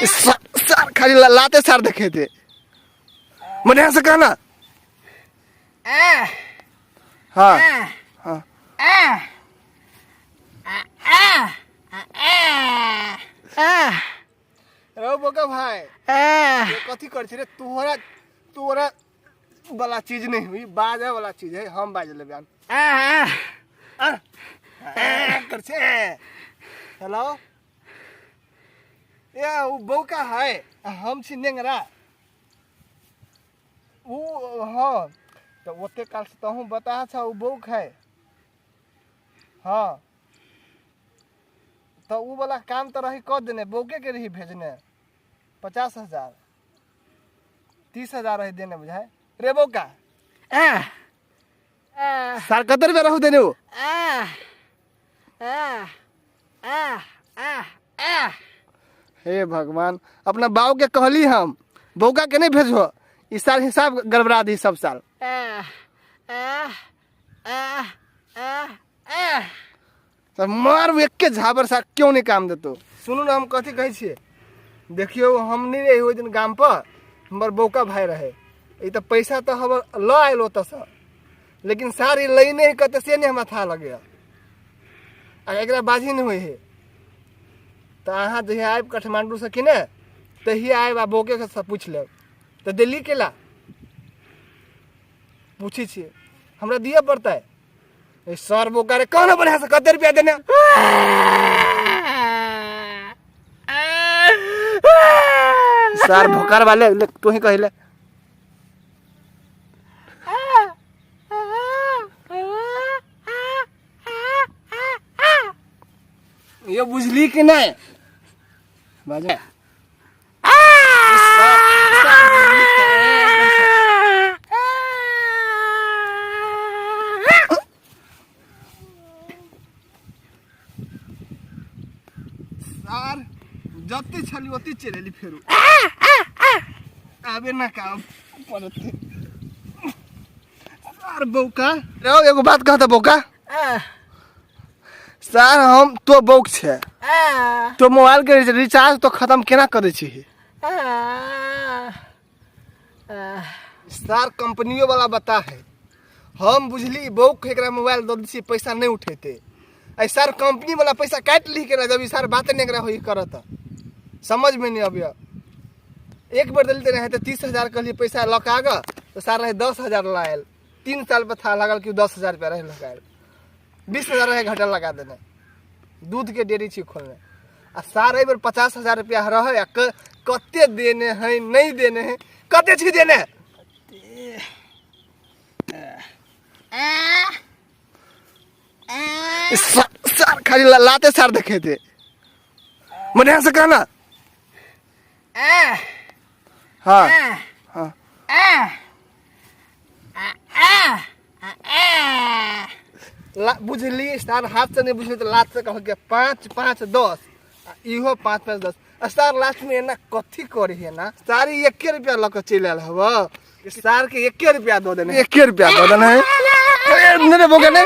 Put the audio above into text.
Sir खाली लाते sir देखेते बढ़िया से कहना। हाँ हाँ रो बोका भाई, ये कथी कर छी रे? तोहरा तोरा वाला चीज नहीं हुई, बाजे वाला चीज है, हम बाज लेबे। आन कर छे। हेलो, ए उ बौका है, हम छी नेंगरा। उ हाँ तो ओते काल से तहूँ बता छा, उ बौक है। हाँ तो उ वाला काम तो रही कह देने, बौके के रही भेजने 50,000 30,000 रही देने बुझाए रे बौका। सार कते रुपया रहू देने वो? हे भगवान, अपना बाबू के कहली हम बौका के नहीं भेजो, इस साल हिसाब गड़बड़ा दी सब साल। तो मार एके झाबर सार क्यों नहीं काम देतो। सुनू ना, हम कथी कहै छियै, देखियौ हम नहीं रही ओहि दिन गाम पर, हमर बौका भाई रहे, ई तऽ पैसा तऽ हमर लऽ आयल ओतऽसँ, लेकिन सारी लैने है कतऽ से नहीं हमरा था लगैया, आ एकरा बाजी नहीं होइ है। तऽ अहाँ जहिया आबि काठमाण्डूसँ कि ने तहिया आबि आ बौकेसँ सब पूछि लेब। तऽ दिल्ली केला पूछै छियै, हमरा दिअ पड़तै। ए सर बोका रे, कहना बढ़िया से कते रुपया देने? सर भोकार वाले ले, तू ही कहिले। ये बुझली कि नहीं बाजू? सार जते छली ओते चलि एली, फेरू आबे ना काम पड़ते। सार बौका रौ, एगो बात कहता बौका सार, हम तो बौक छै तो मोबाइल के रिचार्ज तो खत्म केना करै छी सार? कंपनियों वाला बता है, हम बुझली बौक एकरा मोबाइल दऽ दै छियै पैसा नहीं उठेते। ऐ सर कंपनी वाला पैसा काटि ली केना, जब ई सर बात नहीं एकरा होई करत, समझ में नहीं अबैया। एक बेर देली रहे तऽ 30,000 कहलियै पैसा लऽ कऽ आगऽ, तऽ सर रहे 10,000 लायल। 3 साल पर था लागल कि 10,000 रुपया रहे लगायल, 20,000 रहे घटल लगा देने। दूध के डेयरी छी खोलने, आ सार एहि बेर 50,000 रुपया रहे, आ कते देने है नहीं देने है, कते छी देने? सर खाली लाते सर देखेते बढ़िया से कहना। हाँ हाँ बुझली सर, हाथ से नहीं बुझली तो लात से कह के 5 5 10, आ इहो 5 5 10। आ सर लास्ट में एना कथी करी है ना सारी 1 रुपया लऽ के चलि आयल हब, सार के 1 रुपया दऽ देने, 1 रुपया दऽ देने है। ए, नहीं रे बोका नहीं।